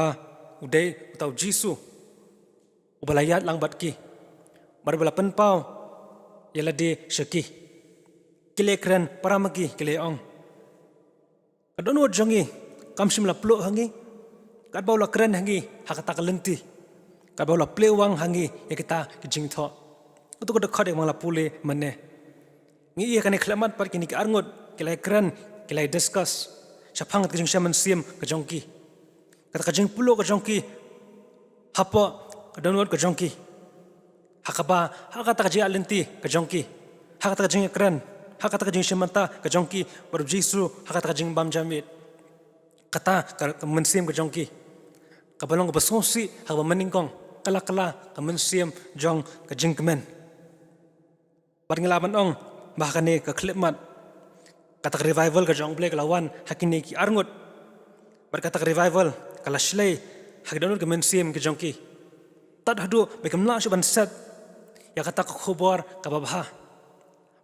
u dei uta u Jisu uba la ïaid lang bad ki, bad uba la pynpaw ïa lade sha ki, ki la kren para ma ki, ki la ong, ka dohnud jong ngi kam shym la pluh ha ngi katba u la kren ha ngi ha kata ka lynti, katba u la plie wang ha ngi ïa kita ki jingthoh. Kato ka dkhot ïa kaba nga la pule mynne. Ngi ïa kane khlem mat pat kine ki arngut ki la kren, ki la discuss shaphang kata ka jingshem mynsiem ka jong ki, kata ka jingpluh ka jong ki hapoh ka dohnud ka jong ki, ha kaba ha kata ka jingïaid lynti ka jong ki, ha kata ka jingïakren, ha kata ka jingshim bynta ka jong ki bad u Jisu, ha kata ka jingbam janmiet, kata ka, ka mynsiem ka jong ki kaba long kaba sngewsih ha kaba mynnyngkong, kylla kylla ka mynsiem jong ka jingkmen. Bad ngi lah ban ong ba ha kane ka khlem mat, kata ka revival ka jong U Blei ka la wan ha kine ki arngut. Bad kata ka revival ka la shlei ha ki dohnud ka mynsiem ka jong ki, tad haduh ba kim lah shuh ban set ïa kata ka khubor kaba bha.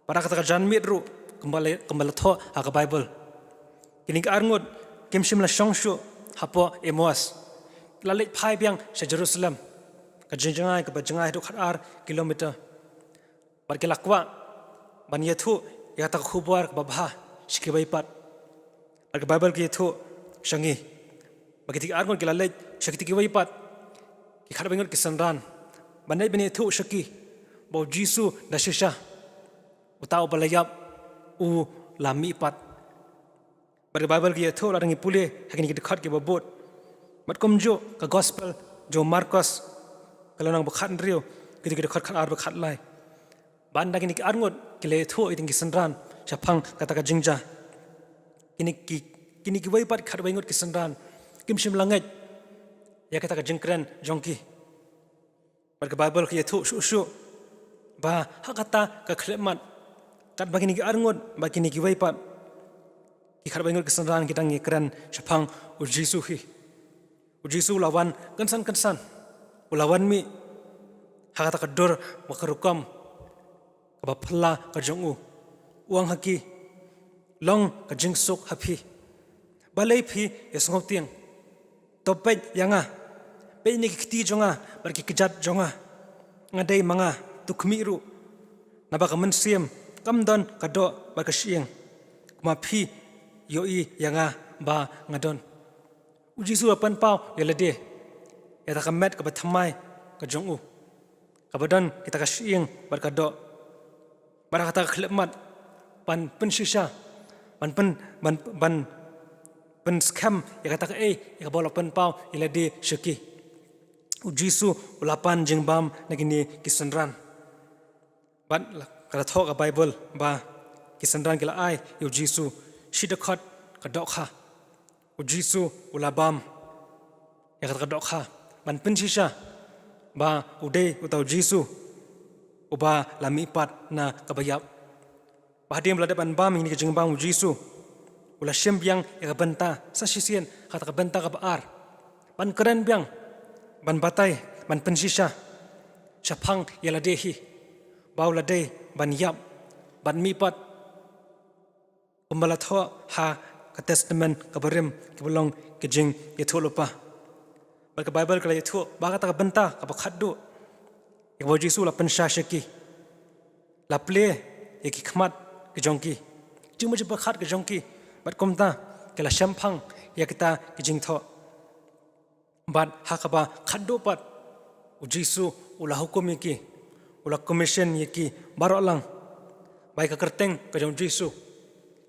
Bad ha kata ka janmiet ruh, kumba la, kumba la thoh ha ka Baibl, kine ki arngut kim shym la shong shuh hapoh Emmaus. Ki la leit phai biang sha Jerusalem, ka jingjngai kaba jngai haduh khatar kilometer. Bad ki la kwah ban ïathuh ïa kata ka khubor kaba bha sha kiwei pat. Bad ka Baibl ka ïathuh sha ngi ba kita ki arngut ki la leit sha kita kiwei pat, ki khatwei ngut ki synran, ban leit ban ïathuh sha ki ba u Jisu da shisha, uta uba la ïap, u la mihpat. Bad ka Baibl ka ïathuh, lada ngi pule ha kine ki dkhot kiba bud, bad kumjuh ka Gospel jong u Markos, ka lynnong ba khathynriew, kito ki dkhot khatar bad khatlai, ba ynda kine ki arngut ki la ïathuh ïa kita ki synran shaphang kata ka jingjia, kine ki, kine kiwei pat khatwei ngut ki synran kim shym la ngeit ïa kata ka jingkren jong ki. Bad ka Baibl ka ïathuh shuh shuh ba ha kata ka khlem mat, katba kine ki arngut bad kine kiwei pat ki khatwei ngut ki synran ki dang ïakren shaphang u Jisu hi, u Jisu u la wan kynsan kynsan, u la wan mih ha kata ka dur bad ka rukom kaba phylla ka jong u. U ong ha ki, long ka jingsuk ha phi. Balei phi ïasngewtieng? To peit ïa nga, peit ïa kine ki kti jong nga bad ki kjat jong nga. Nga dei ma nga, to khmih ruh. Naba ka mynsiem kam don ka doh bad ka shyieng, kumba phi ïohi ïa nga ba nga don. U Jisu u la pynpaw ïa lade, ïa kata ka met kaba thymmai ka jong u, kaba don kita ka shyieng bad ka doh. Bad ha kata ka khlem mat, ban pynshisha, ban pyn, ban, ban pynskhem ïa kata kaei ïa kaba u la pynpaw ïa lade sha ki, u Jisu u la pan jingbam na kine ki synran. Bad la, ka la thoh ka Baibl ba ki synran ki la ai ïa u Jisu shi dkhot ka dohkha. U Jisu u la bam ïa kata ka dohkha ban pynshisha ba u dei uta u Jisu uba la mihpat na kaba ïap. Ba hadien ba la dep ban bam ïa kine ki jingbam u Jisu, u la shim biang ïa ka bynta sa shisien, kata ka bynta kaba ar, ban kren biang, ban batai, ban pynshisha shaphang ïa lade hi, ba u la dei ban ïap, ban mihpat, kumba la thoh ha ka Testament kaba rim, kiba long ki jingïathuhlypa. Bad ka Baibl ka la ïathuh ba kata ka bynta kaba khatduh ïa kaba u Jisu u la pynshah sha ki, la plie ïa ki khmat ki jong ki, jingmut jingpyrkhat ki jong ki, bad kumta ki la shemphang ïa kita ki jingthoh. Bad ha kaba khatduh pat, u Jisu u la hukum ïa ki, u la commission ïa ki baroh lang, ba ïa ka kyrteng ka jong u Jisu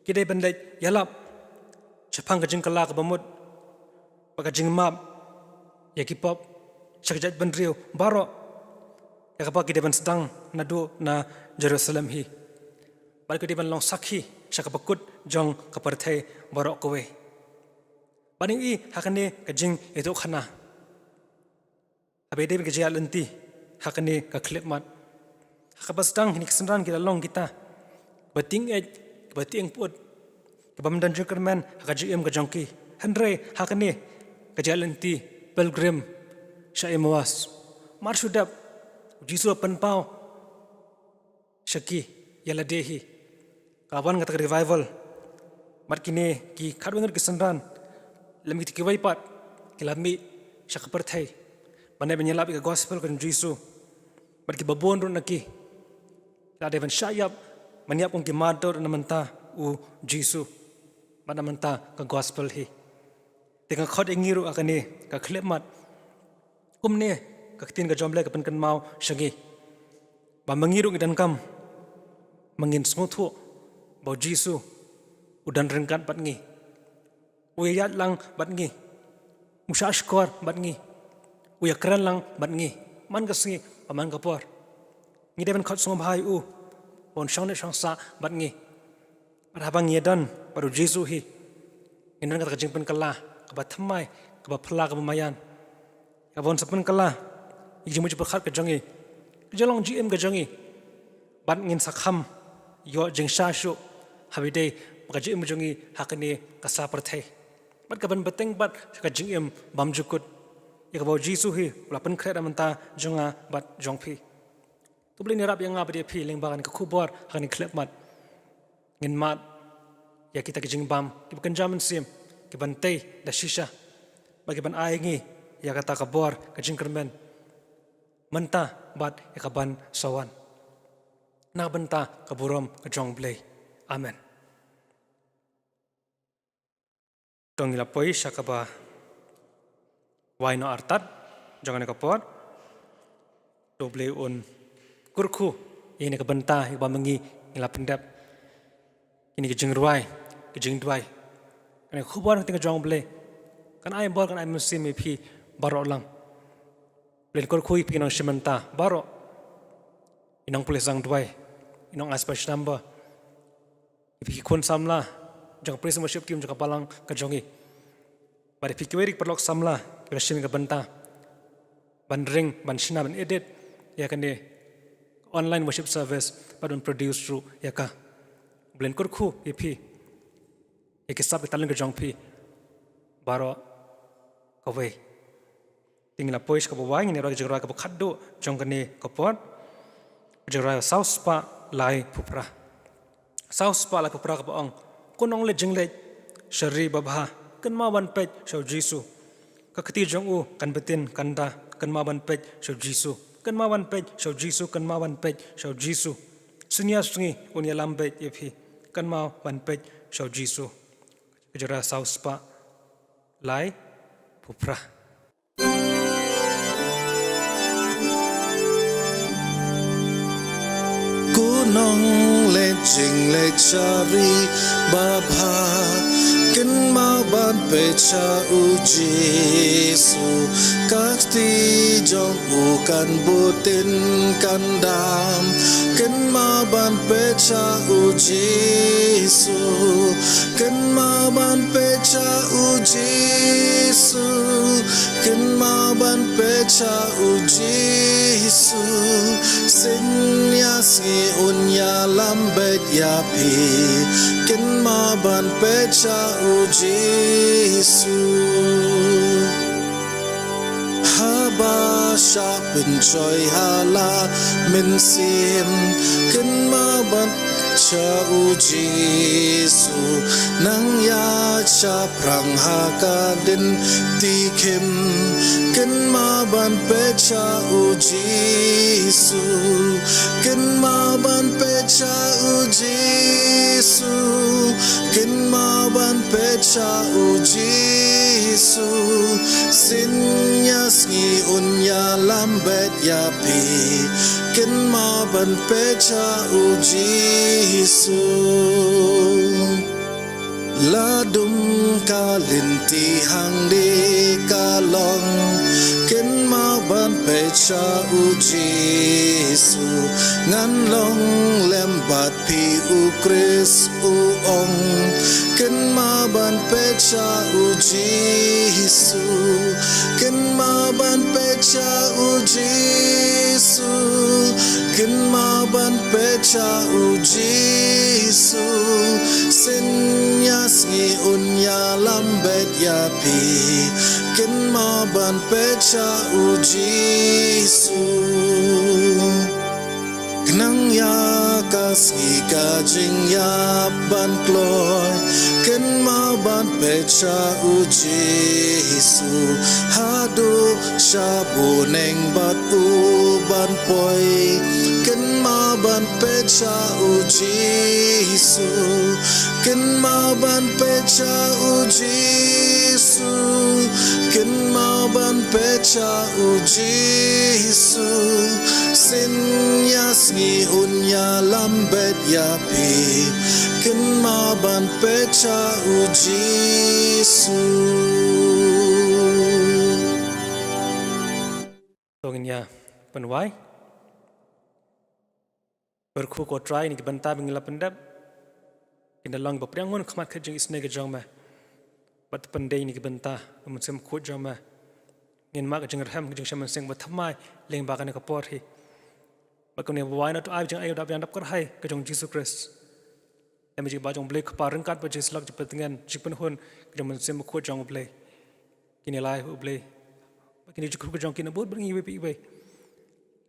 ki dei ban leit ïalap shaphang ka jingkylla kaba mut bad ka jingmap ïa ki pop sha ki jaitbynriew baroh, ïa kaba ki dei ban sdang naduh na Jerusalem hi, bad ki dei ban long sakhi sha kaba kut jong ka pyrthei baroh kawei. Bad ngi ïohi ha kane ka jingïathuhkhana, haba ïadei bad ka jingïaid lynti ha kane ka khyllipmat, ha kaba sdang kine ki synran ki la long kita kiba tieng ïeit, kiba tieng pyut, Ki bym don jingkyrmen ha ka jingim ka jong ki. Hynrei ha kane ka jingïaid lynti pilgrim sha Emmaus, mar shu dep, u Jisu u la pynpaw sha ki ïa lade hi. Ka la wan kata ka revival. Bad kine ki khatwei ngut ki synran, lem kito kiwei pat, ki la mih sha ka pyrthei ban ïalap ïa ka gospel ka jong u Jisu. Bad kiba bun ruh na ki la dei ban shah ïap, ban ïap kum ki martyr na bynta u Jisu bad na bynta ka gospel hi. Te nga khot ïa ngi ruh ha kane ka khyllipmat, kumne ka ktien ka jong U Blei ka pynkynmaw sha ngi, ba ma ngi ruh ngi donkam, ma ngin sngewthuh ba u Jisu u don ryngkat bad ngi, u ïaid lang bad ngi, u shah shkor bad ngi, u ïakren lang bad ngi man ka sngi bad man ka por. Ngi dei ban khot sngewbha ïa u ban shong ne shong sah bad ngi. Bad haba ngi ïadon bad u Jisu hi, ngin don kata ka jingpynkylla kaba thymmai, kaba phylla, kaba maïan. Kaba yn sa pynkylla ïa ka jingmut jingpyrkhat ka jong ngi, ka jinglong jingim ka jong ngi. Bad ngin sa kham ïoh jingshah shuh haba ïadei bad ka jingim ka jong ngi ha kane ka sla pyrthei. Bad ka ban bteng pat sha ka jingim bymjukut, ïa kaba u Jisu hi u la pynkhreh na bynta jong nga bad jong phi. To U Blei un ïarap ïa nga bad ïa phi lyngba kane ka khubor ha kane ka khyllipmat. Ngin mad ïa kita ki jingbam kiba kynja mynsiem, kiban tei da shisha, bad kiban ai ngi ïa kata ka bor ka jingkyrmen mynta bad ïa kaban sa wan. Na ka bynta ka burom ka jong U Blei. Amen. To ngi la poi sha kaba wai noh artat jong kane ka por. To U Blei un kyrkhu ïa kane ka bynta ïa kaba ma ngi ngi la pyndep. Kine ki jingrwai, ki jingduwai, kane ka khubor ka ktien ka jong U Blei kan ai bor, kan ai mynsiem ïa phi baroh lang. U Blei un kyrkhu ïa phi ki nongshim bynta baroh, i nongpulit sdang duwai, i nong ai special number, ïa phi ki khun samla jong ka praise and worship team jong ka balang ka jong ngi, bad ïa phi kiwei de ki paralok samla kiba shim ïa ka bynta ban ring, ban shna, ban edit ïa kane online worship service bad ban produce ruh ïa ka. U Blei un kyrkhu ïa phi, ïa ki sap ki talent ka jong phi baroh kawei. Te ngi la poi sha kaba wai, ngin ïa rwai ka jingrwai kaba khatduh jong kane ka por. Ka jingrwai saw spah laiphew phra. Saw spah laiphew phra kaba ong: Ko nongleit jingleit sha ri babha, kynmaw ban peit sha u Jisu. Ka kti jong u kan btin kan da, kynmaw ban peit sha u Jisu. Kynmaw ban peit sha u Jisu, kynmaw ban peit sha u Jisu. Synñia sngi un ïalam beit ïa phi, kynmaw ban peit sha u Jisu. Ka jingrwai saw spah laiphew phra. Ko nongleit jingleit sha ri babha, kynmaw ban peit sha u Jisu. Ka kti jong u kan btin kan da, kynmaw ban peit sha u Jisu. Kynmaw ban peit sha u Jisu. Kynmaw ban peit sha u Jisu. Synñia sngi un ïalam beit ïa phi, kynmaw ban peit sha u Jisu. Haba shah pynshoi ha la mynsiem, kynmaw ban peit sha u Jisu. Nang ïaid shaphrang ha ka lynti khim, kynmaw ban peit sha u Jisu. Kynmaw ban peit sha u Jisu. Kynmaw ban peit sha u Jisu. Synñia sngi un ïalam beit ïa phi, kynmaw ban peit sha u Jisu. La dum ka lynti hangne ka long, kynmaw ban peit sha u Jisu. Ngan long lem bad phi, u Khrist u ong, kynmaw ban peit sha u Jisu. Kynmaw ban peit sha u Jisu. Kynmaw ban peit sha u Jisu. Synñia ïa phi, kynmaw ban peit sha u Jisu. Khnang ïa ka sngi ka jingïap ban kloi, kynmaw ban peit sha u Jisu. Haduh sha bneng bad u ban poi, kynmaw ban peit sha u Jisu. Kynmaw ban peit sha u Jisu. Kynmaw ban peit sha u Jisu. Sien ïa sngi un ïalam beit ïa phi. Kynmaw ban peit sha u Jisu. To ngin ïa pynwai. Kyrkhu ko Trai, ïa kine ki bynta ba ngi la pyndep kin da long ba pdiang ngun ha khmat ka jingisynei ka jong me. Bad pyndei ïa kine ki bynta ha u Mynsiem Bakhuid jong me. Ngin mad ka jingrhem, ka jingshem mynsiem ba thymmai lyngba kane ka por hi. Bad kumne ba wai na u, to ai jingai u dap ïa u dap kyrhai ka jong u Jisu Khrist. Lem ïa ka jingbatai jong u Blei u Kpa ryngkat bad ka jingsyllok, jingpyntngen, jingpynhun ka jong u Mynsiem Bakhuid jong u Blei. Kin ïalai ha u Blei. Bad kin ïa jukut ka jong ki na bun bad ngi iwei pa iwei.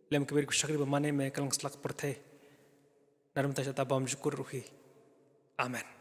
Lem ka bor ka shakri ba man ïa me kylleng satlak pyrthei. Naduh mynta sha kata bymjukut ruh hi. Amen.